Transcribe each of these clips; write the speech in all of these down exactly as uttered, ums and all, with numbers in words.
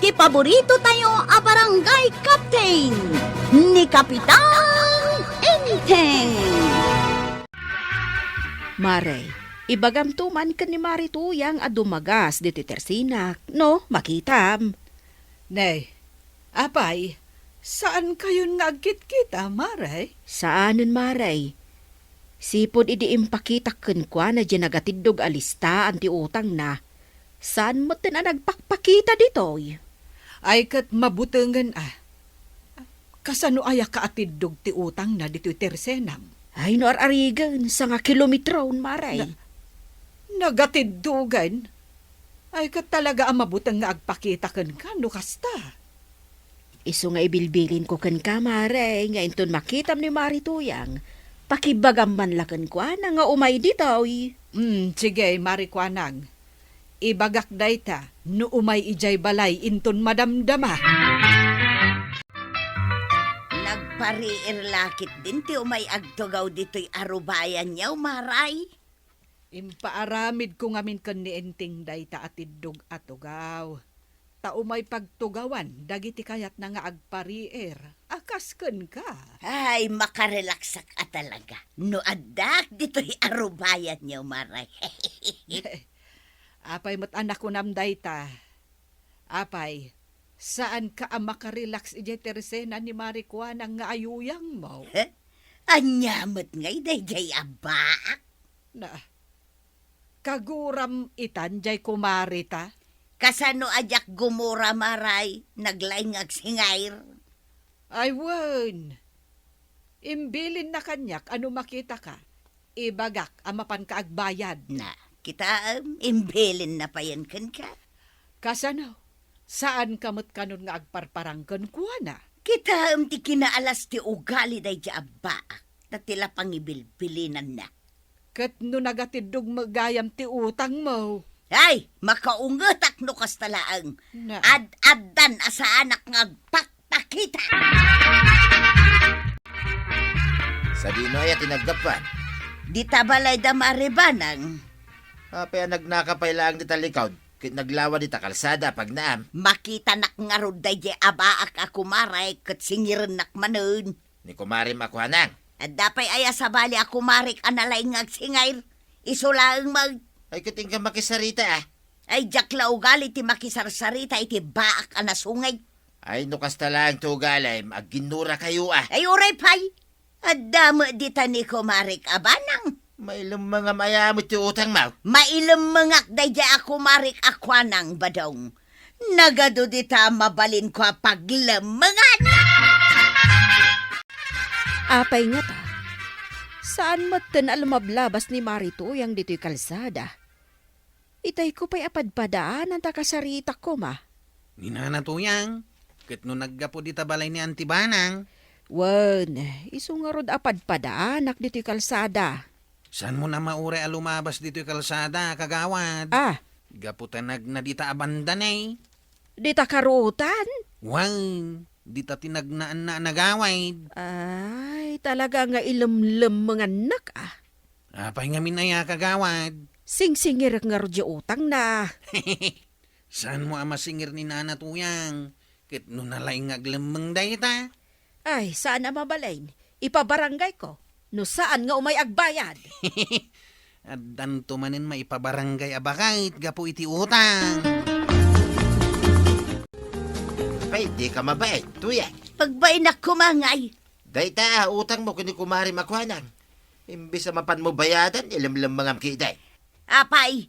Ti paborito tayo a barangay captain, ni Kapitan Enteng. Mare, ibagamto man ken ni Mare Tuyang a dumagas ditoy tersenak, no, makitam. Nay, apay, saan kayon nga agkitkita, Mare? Saanen, Mare. Sipud idi impakitak kenkuana diay nagatiddog a listaan ti utangna, saan metten a nagpakpakita ditoy. Ay, ket mabutengen a. Kasano aya kaatiddog ti utangna ditoy tersenam? Ay, no ar-arigen, sanga kilometron, Mare. Na-, nagatiddogen? Ay, ket talaga a mabuteng nga agpakita kenka no kasta. Isu nga ibilbilinko kenka, Mare, nga inton makitam ni Mare Tuyang, pakibagam man la kenkuana nga umay ditoy. Mm, sige, Mare Kuanang. Ibagak dayta no umay idiay balay inton madamdama. Nagpariir la ketdin ti umay agtugaw ditoy arubayanyo, Mare. Impaaramidko ngamin ken ni Enteng dayta a tiddog a tugaw. Ta umay pagtugawan dagiti kayatna nga agpariir a kas kenka. Ay, makarelaksak a talaga no addak ditoy arubayanyo, Mare. Apay met a nakunam dayta? Apay, saanka a makarelax idiay tersena ni Mare Kuanang nga ayuyangmo? He? Ania met ngay daydiay a baak? Na, kaguram itan diay kumareta? Kasano a diak gumura, Mare? Naglaing nga agsingair. Ay, wen. Imbilinna kaniak a no makitaka, ibagak a mapanka agbayad. Na, kitaem, imbilinna payen kenka. Kasano? Saanka met kanon nga agparparang kenkuana? Kitaem ti kinaalas ti ugali daydiay a baak, ta ti la pangibilbilinanna. Ket no nagatiddog met gayam ti utangmo? Ay, makaungetak no kasta laeng. Na. Ad-addan a saanak nga agpakpakita. Sadino aya ti naggapuan? Dita balay da Mare Banang. Apay a nagnaka pay laeng dita likod, ket naglawa dita kalsada a pagnaam? Makitanak ngarud daydiay a baak a kumare ket singirennak manen. Ni kumarem a Kuanang. Adda pay aya sabali a kumarek a nalaing nga agsingair? Isu laeng met. Ay, ket inka makisarita, a. Ay, diak la ugali ti makisarsarita iti baak a nasungit. Ay, no kasta laeng ti ugalim, agginnurakayo, a. Ay, uray pay. Adda met dita ni kumarek a Banang. Mailemmengam aya met ti utangmo? Mailemmengak daydiay a kumarek a Kuanang, Badong. Nagadu dita mabalinko a paglemmengan. Apay ngata? Saan metten a lumablabas ni Mare Tuyang ditoy kalsada? Itayko pay a padpadaanan ta kasaritak koma. Ni Nana Tuyang, ket no naggapu dita balay ni Anti Banang? Wen, isu ngarud a padpadaanak ditoy kalsada. Saanmon a mauray a lumabas ditoy kalsada, kagawad? Ah. Gapu ta nagna dita a banda ne. Dita karutan? Wen, dita ti nagnaanna a nagawid. Ay, talaga nga ilemlemmengannak, a. Apay ngamin aya, kagawad? Singsingirek ngarud diay utangna. Saanmo a masingir ni Nana Tuyang, ket no nalaing nga aglemmeng dayta? Ay, saan a mabalin. Ipabarangayko, no saan nga umay agbayad. Addanto manen maipabarangay a baket gapu iti utang. Pay, dika mabait, Tuyang. Pagbainak koma ngay. Dayta, utangmo ken ni kumarem a Kuanang. Imbes a mapanmo bayadan, ilemlemmengam ketdi. Apay,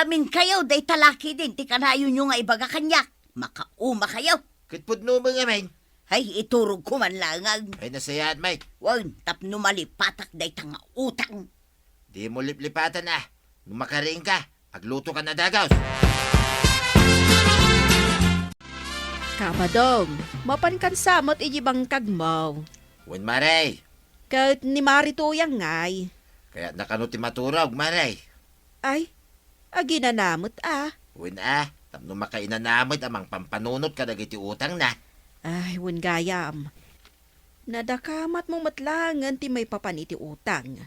aminkayo dayta la ketdin ti kanayonyo nga ibaga kaniak. Makaumakayo. Ket pudno met ngamin. Ay, iturogko man laeng. Ay, nasayaat, Mike. Wen, tapno malipatak dayta nga utang. Dimo liplipatan, a. No makariingka, aglutokan a dagus. Kabadong, mapankan sa met iti bangkagmo. Wen, Mare. Ket ni Mare Tuyang ngay. Kayatna kano ti maturog, Mare? Ay, aginana met, a. Wen, a, tapno makainana met a mangpampanunot kadagiti utangna. Ay, wen gayam. Nadakamatmo met laengen ti maipapan iti utang.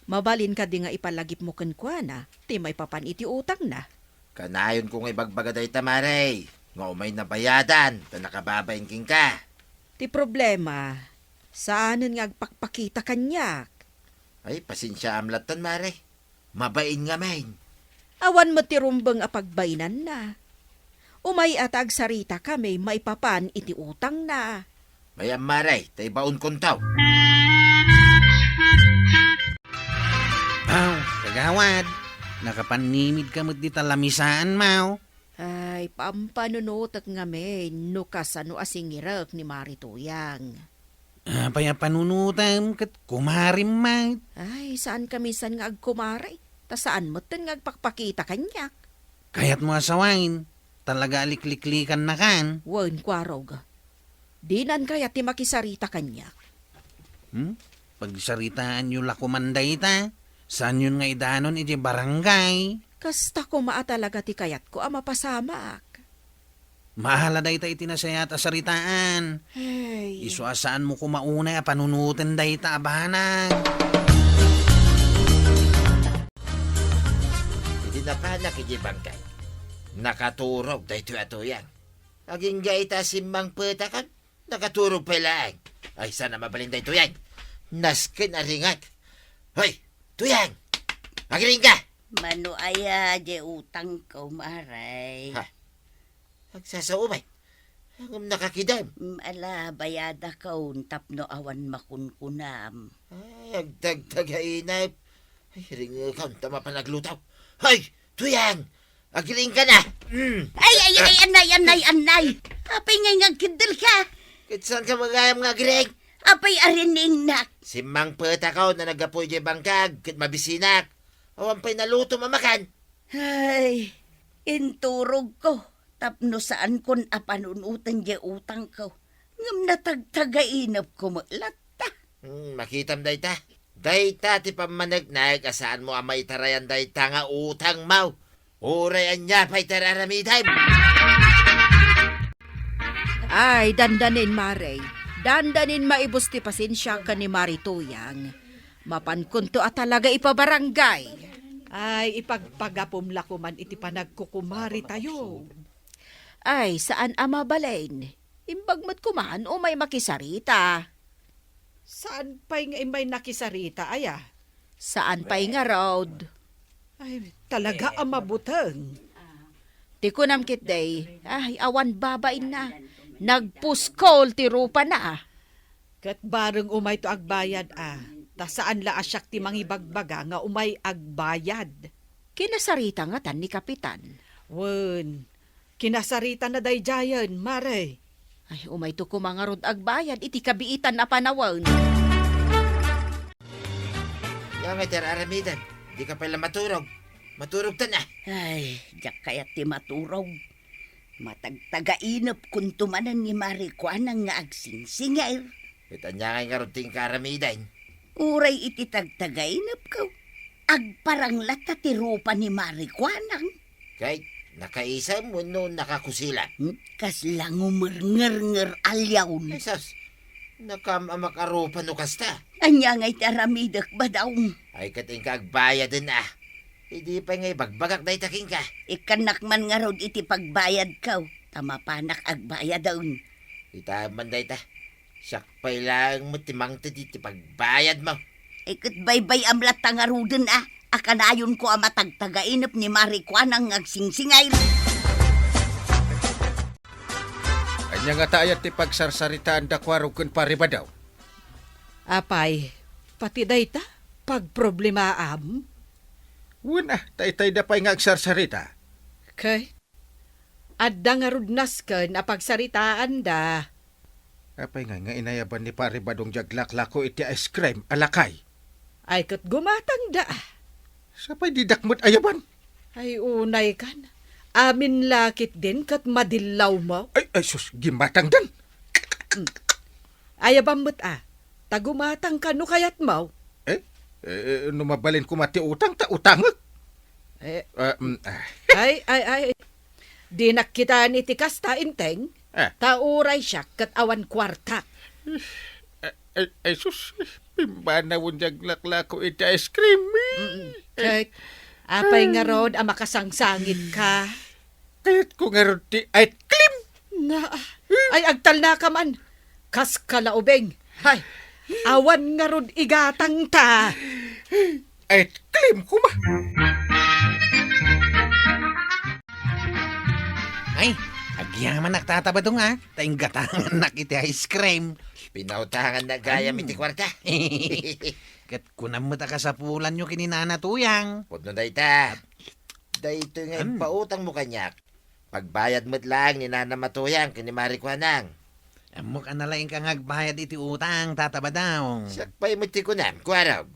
Mabalin kadi nga ipalagipmo kenkuana ti maipapan iti utangna? Kanayonko nga ibagbaga dayta, Mare. nga umay nabayadan ta nakababain kenka. Ti problema, saanen nga agpakpakita kaniak. Ay, pasensiaam lattan, Mare. Mabain ngamin. Awan met ti rumbeng a pagbainanna. Umay a ta agsaritakami maipapan iti utangna. Mayam, Mare, ta ibaonkonto. Aw, kagawad, nakapannimidka met dita lamisaanmo. Ay, pampanunotek ngamin no kasano a singirek ni Mari Tuyang. Apay a panunotem ket kumarim met? Ay, saankami san nga agkumare, ta saan metten nga agpakpakita kaniak. Kayatmo a sawen, talaga a likliklikannakan? Wen, Kuarog. Dinan kayat ti makisarita kaniak. Hmm? Pagsaritaanyo la koman dayta. Saanyon nga idanon iti barangay? Kasta koma a talaga ti kayatko a mapasamak. Maala dayta iti nasayaat a saritaan. Hey. Isu a saanmo koma unay a panunoten dayta a banag. Idi napanak iti bangkag, nakaturog daytoy a Tuyang. Agingga ita simmangpetakon, nakaturog pay laeng. Ay, saan a mabalin daytoy, ay. Nasken a ringek. Hoy, Tuyang! Agiringga! Mano aya, di utangko, Mare? Ha? Agsasao, bay. Ngem nakakidem. Mm, ala, bayadakon tapno awan makunkunam. Ay, agtagtagainep. Ay, ringekon ta mapan aglutaw. Hoy, Tuyang! Agiringka na! Mm. Ay, ay, ay, anay, anay, anay! Apay ngay nga agkiddel ka? Ket saan ka magayam nga agiring? Apay ariningnak? Simmangpetakon a naggapu idiay bangkag ket mabisinak. Awan pay nalutom a makan. Ay, inturogko tapno saankon a panunoten diay utangko. Ngem natagtagainepko met latta. Hmm, makitam dayta. Dayta ti pammaneknek a saanmo a maitarayan dayta nga utangmo. Uray ania pay ti ar-aramidem. Ay, dandanin, Mare. Dandanin maibus ti pasensiak ken ni Mari Tuyang. Mapankonto a talaga ipabarangay. Ay, ipagpagapom la koman iti panagkukumaritayo. Ay, saan a mabalin. Imbag met koman umay makisarita. Saan pay nga immay nakisarita, aya? Saan pay ngarud? Ay, talaga a mabuteng. Ti kunam ketdi, ay, awan babainna. Nagpuskol ti rupana. Ket bareng umayto agbayad a, ta saan la a siak ti mangibagbaga nga umay agbayad. Kinasarita ngatan ni Kapitan. Wen, kinasaritana daydiayen, Mare. Ay, umayto koma ngarud agbayad iti kabiitan a panawen. Ania ngay ti ar-aramidem? Dika pay la maturog. Maturogtan a. Ay, diak kayat ti maturog. Matagtagainepkonto manen ni Mari Kuanang nga agsingsingir. Ket ania ngay ngarud ti inka aramiden? Uray iti tagtagainepko, agparang latta ti rupa ni Mari Kuanang. Ket nakaisem wenno nakakusilem? Hmm? Kasla ngumerngernger a liawn. Ay sus, nakaam-amak a rupa no kasta. Ania ngay ti aramidek, Badong? Ay ket inka agbayaden a. Idi pay nga ibagbagak dayta kenka. Ikkannak man ngarud iti pagbayadko, ta mapanak agbayaden. Itaem man dayta. Siak pay laeng met ti mangted iti pagbayadmo. Ay ket baybay-am latta ngaruden a, a kanayonko a matagtagainep ni Mari Kuanang nga agsingsingir. Ania ngata aya ti pagsarsaritaanda, Kuarog ken Pari Badong? Apay, pati dayta, pagproblemaam? Wen a, ta itayda pay nga agsarsarita. Ket adda ngarud nasken a pagsaritaanda. Apay ngay nga inayaban ni Pari Badong diay aglaklako iti ice cream a lakay? Ay ket gumatangda. Sapay didak met ayaban? Ay unay kan. Amin la ketdin ket madillawmo. Ay, ay sus, gimatangdan. Mm. Ayabam met a, ta gumatangka no kayatmo. Eh? Eh, no mabalin koma ti utang, ta utangek. Eh. Ah, mm, ah. Ay, ay, ay. Dinak kitaen iti kasta, Enteng. Ah. Ta uray siak ket awan kuartak. Ay, ay, ay, sus, pimbanawen diay aglaklako iti ice cream. Mm-mm. Ket, apay ngarud a makasangsangitka? Kayatko ngarud ti ice cream. Na, ay, agtalnaka man. Kas kalaubing. Hay, awan ngarud igatangta. Ice cream koma. Ay, agyamanak, Tata Badong, a, ta inggatangannak iti ice cream. Pinautangannak gayam iti kuarta. Ket kunam met a kasapulanyo ken ni Nana Tuyang. Pudno dayta. Daytoy nga impautangmo kaniak. Pagbayad met laeng ni Nana Matuyang ken ni Mari Kuanang. Ammok a nalaingka nga agbayad iti utang, Tata Badong. Siak pay met ti kunam, Kuarog.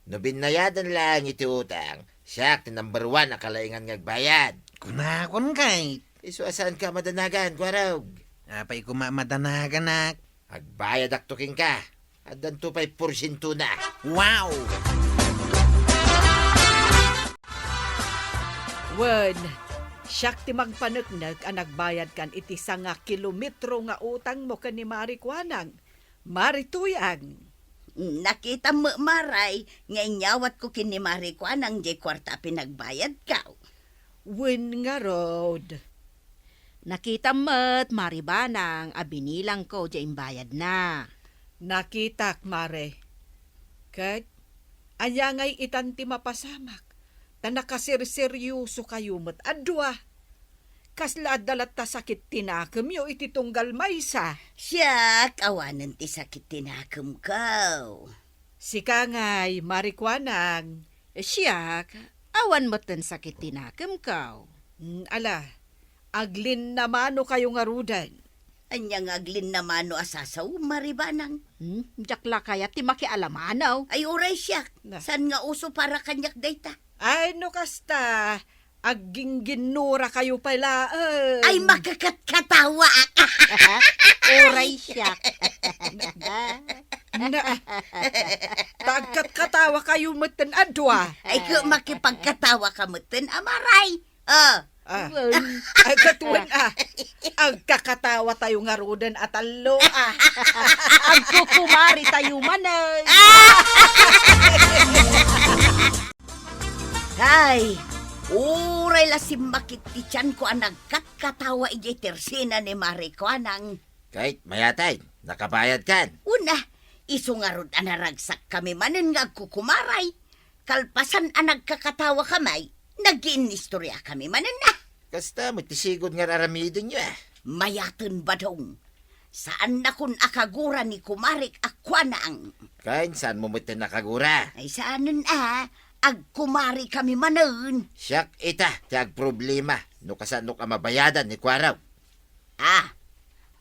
No binnayadan laeng iti utang, siak ti number one a kalaingan nga agbayad. Kunakon kay. Isu a saanka madanagan, Kuarog. Apay koma madanaganak? Agbayadakto kenka. Addanto pay porsientona. Wow! Wen, siak ti mangpaneknek a nagbayadkan iti sanga kilometro nga utangmo ken ni Mari Kuanang, Mari Tuyang. Nakitam met, Maray, nga inyawatko ken ni Mari Kuanang diay kuarta a pinagbayadkaw. Wen ngarud. Nakitam met, Mari Banang, a binilangko diay imbayadna. Nakitak, Mare. Ket, ania ngay itan ti mapasamak? Ta nakaserseryosokayo met a dua. Kasla adda latta sakit ti nakemyo iti tunggal maysa? Siak, awanen ti sakit ti nakemko. Sika ngay, Mari Kuanang. Siak, awan metten sakit ti nakemko. Mm, ala, aglinnamanokayo ngaruden. Ania nga aglinnamano a sasaw, Mari Banang? Hmm, diak la kayat ti makialamano. Ay, uray siak. Na. Saan nga uso para kaniak dayta? Ay, no kasta, aggingginnorakayo pay laeng. Ay, makakatkatawa. Uray siak. Na, ta agkatkatawakayo metten a dua. Ay, ku-, makipagkatawaka metten, a Maray. Ah. Ah. Ay, ket wen, ah. Agkakatawatayo ngaruden a tallo, ah. Agkukumaritayo manen. Hay, uray la simmakit ti tianko a nagkatkatawa idiay tersena ni Mari Kuanang. Ket mayat, nakabayadkan? Una, isu ngarud a naragsakkami manen nga agkukumaray. Kalpasan a nagkakatawakami, nagiinnistoriakami manen a. Kasta met ti sigud nga ar-aramidenyo, a. Mayaten, Badong. Saannakon a kagura ni kumarik a Kuanang. Ken saanmo metten a kagura? Ay, saanen a, agkumarikami manen. Siak ita ti agproblema no kasaanok a mabayadan ni Kuarog. Ah,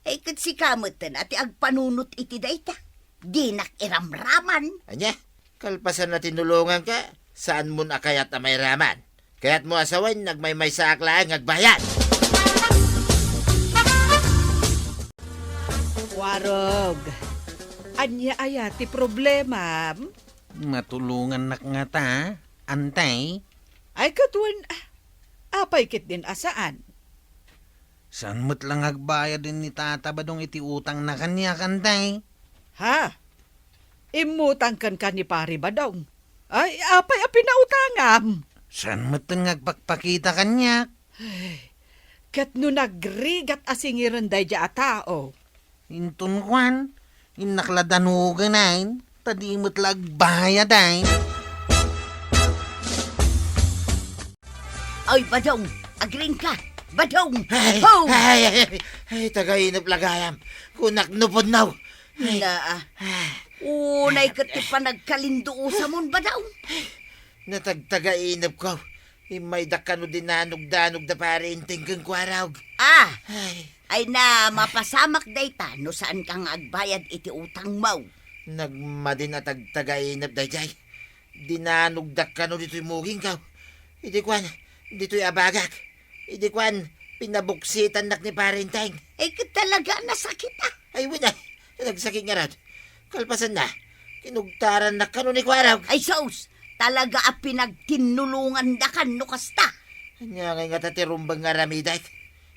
ay, ket sika metten a ti agpanunot iti dayta. Dinak iramraman. Ania? Kalpasan a tinulonganka, saanmon a kayat a mairaman. Kayatmo a sawen, nagmaymaysaak laeng nga agbayad. Warog, ania aya ti problemam? Matulongannak ngata, Antay? Ay, ket wen, ah, apay ketdin a saan? Saan met la nga agbayad ni Tata Badong iti utangna kaniak, Antay? Ha? Immutang kenka ni Pari Badong? Ay, apay a pinautangam? Saan metten nga agpakpakita kaniak? Ay, ket no nagrigat a singiren daydiay a tao? Inton kuan, innak la danogen, ta di met la agbayad. Ay, Badong, agriingka. Badong! Ay, Ho! Ay, ay, ay, ay, tagainep la gayam. Kunak no pudno. Ay. Naa. Ay. Unay ket ti panagkalinduosamon, Badong. Natagtagainepko. Immaydak kano dinanogdanog da Pari Enteng ken Kuarog. Ah! Ay. Ay na, mapasamak dayta no saanka nga agbayad iti utangmo. Nagmadin a tagtagainep daydiay. Dinanogdak kano ditoy mugingko. Idi kuan, ditoy abagak. Idi kuan, pinabuksitannak ni Pari Enteng. Ay, ket talaga a nasakit, a. Ay, wen, a. Nagsakit ngarud. Kalpasanna, kinugtarannak kano ni Kuarog. Ay, sus! Talaga a pinagtinnulongandakan no kasta. Ania ngay ngata ti rumbeng nga aramidek?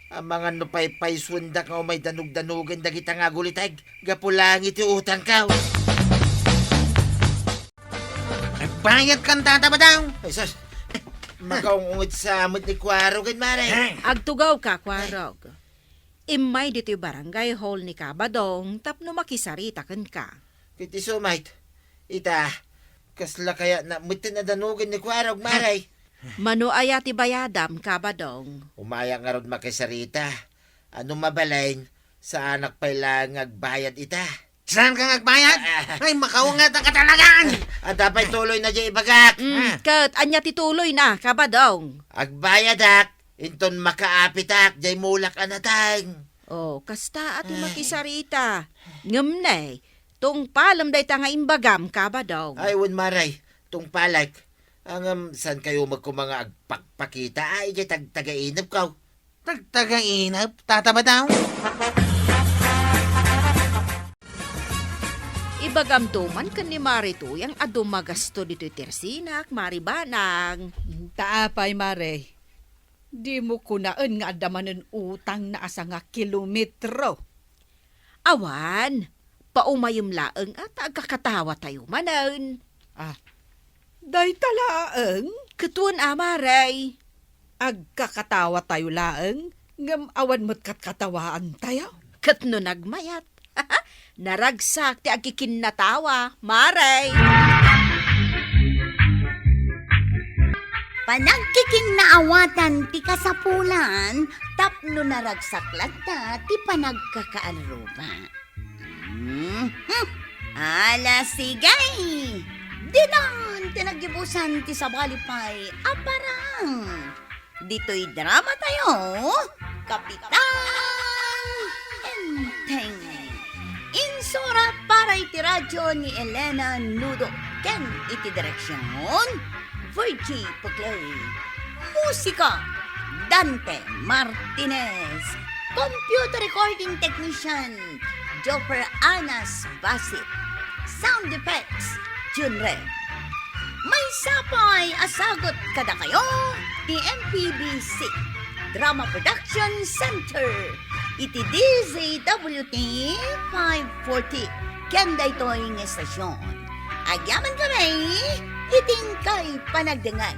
Amangan no paypaysuendak nga umay danogdanogen dagita nga aguliteg gapu laeng iti utangko. Agbayadkan, Tata Badong! Ay, sus! Makaung-unget sa met ni Kuarog, Mare. Agtugawka, Kuarog. Immay ditoy barangay hall ni Kabadong tapno makisarita kenka. Ket isu met, ita, kasla kayatna metten a danugen ni Kuarog, Mare. Mano aya ti bayadam, Kabadong? Umaya ngarud makisarita. Ano mabalin, saanak pay laeng nga agbayad ita. Saan ka nga agbayad? Ah. Ay, makaunget ka talaga! Adda pay tuloyna diay ibagak. Mm, ket ania ti tuloyna, Kabadong? Agbayadak, inton makaapitak diay mulak a nateng. Oh, kasta a ti makisarita. Ngem ne, tungpalem dayta nga imbagam, Kabadong. Ay, wen, Mare, tungpalek. Ngem, saan kayo magkuma nga agpakpakita? Ay, diay tagtagainepko. Tagtagainep, Tata Badong? Ibagamto man ken ni Mare Tuyang a dumagasto ditoy tersinak, Mare Banang. Ta apay, Mare? Dimo kunaen nga adda manen utangna a sanga kilometro. Awan, paumayem laeng a ta agkakatawatayo manen. Ah, dayta laeng? Ket wen a, Mare. Agkakatawatayo laeng, ngem awan met katkatawaantayo. Ket no nagmayat, naragsak ti agkikinnatawa, Mare. Panagkikinnaawatan ti kasapulan tapno naragsak latta ti panagkakaaruba. Hmm. Ala, sige! Ditan ti naggibusan ti sabali pay a parang. Ditoy drama tayo, Kapitan Enteng. Insurat para iti radyo ni Elena Nudo ken iti direksyon, Virgie Puclay. Musika, Dante Martinez. Computer recording technician, Joffer Anas Basit. Sound effects, Jun Red. Maysa pay a sagut kadakayo ti M P B C Drama Production Center iti D Z W T five forty ken daytoy nga estasyon. Agyaman kami iti inkay panagdengngeg.